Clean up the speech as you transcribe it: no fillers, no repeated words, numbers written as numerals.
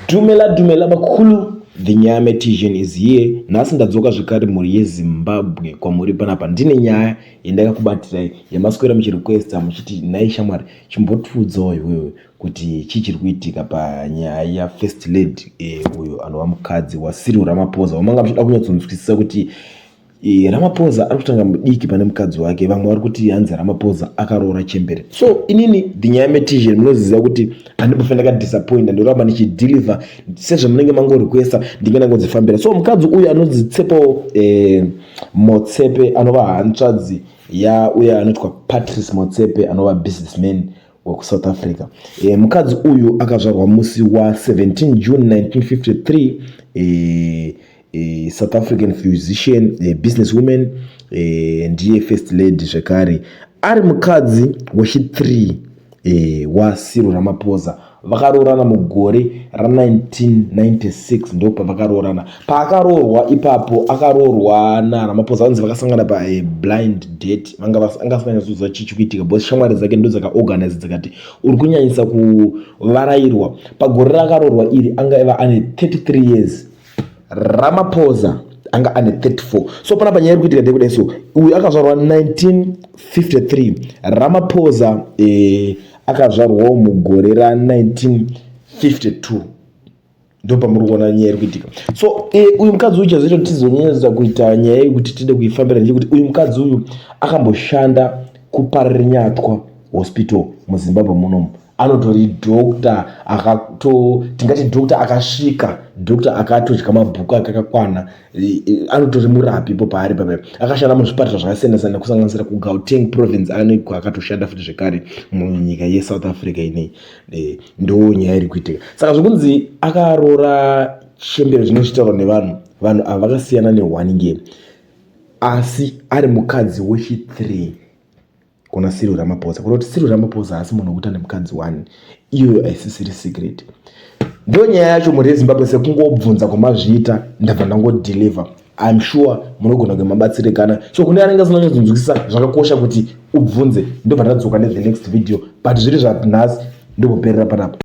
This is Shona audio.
Dumela dumela bakulu, the Nyametician is here. Nhasi ndadzoka zvekare mhuri yeZimbabwe kwamuri panapa. Ndine nyaya yandakakubatirai yamaswera muchirequesta muchiti nhai shamwari chimbotiudzawo iwewe kuti chii chiri kuitika panyaya yafirst lady uyo anova mukadzi waCyril Ramaphosa wamanga muchida kunyatsonzwisisa kuti Ramaphosa ari kutanga mudiki pane mukadzi wake. Vamwe vari kuti hanzi Ramaphosa akaroora chembere. So inini the Nyametician munoziva kuti handimbofe ndakadisappointa, ndoramba ndichideliver sezvamunenge mangorequesta, ndinge ndangodzifambira. So mukadzi uyu anonzi Tsepo Motsepe, anova hanzvadzi yauya anoitwa Patrice Motsepe, anova businessman wekuSouth Africa. Mukadzi uyu akazvarwa musi wa17 June 1953, South African physician, business woman, ndiye first lady zvekare, ari mukadzi wechi3 waCyril Ramaphosa. Vakaroorana mugore ra1996, ndo pavakaroorana. Paakaroorwa ipapo, akaroorwa naRamaphosa, vanzi vakasangana pablind date. Vanga anga asinganyatsoziva chii chikuitika because shamwari dzake ndo dzakaorganize, dzakati uri kunyanyisa kuvarairwa. Pagore raakaroorwa iri anga iva ane 33 years, Ramaphosa anga ane 34. So panapa nyaya iri kuitika ndekudai. So uyu akazvarwa 1953, Ramaphosa akazvarwawo mugore ra1952. Ndo pamuri kuona nyaya iri kuitika. So uyu mukadzi uyu, chazoita kuti tizonyanyisa kuita nyaya yekuti tide kuifambira ndechekuti uyu mukadzi uyu akamboshanda kuParirenyatwa Hospital muZimbabwe munomu. Anotori doctor, akato tingati doctor akasvika, doctor akatodya mabhuku ake akakwana. Anotori murapi ipo paari papa. Akashanda muzvipatara zvakasiyana siyana, kusanganisira kuGauteng province, aneko akatoshanda futi zvekare munyika yeSouth Africa inei. Ndo nyaya iri kuitika. Saka zvokunzi akaroora chembere zvinochitaurwa nevanhu, vanhu ava vakasiyana ne1 year, asi ari mukadzi wechi3 kuna Cyril Ramaphosa. Kuda kuti Cyril Ramaphosa haasi munhu wekuti ane mukadzi 1, iyoyo haisisiri secret. Ndo nyaya yacho, mhuri yeZimbabwe. Sekungobvunza kwamazviita, ndabva ndangodeliver. I'm sure munogona kunge mabatsirikana. So kune anenge asina kunyatsonzwisisa, zvakakosha kuti ubvunze. Ndobva ndadzoka nethe next video, but zviri zvanhasi ndokuperera panapa.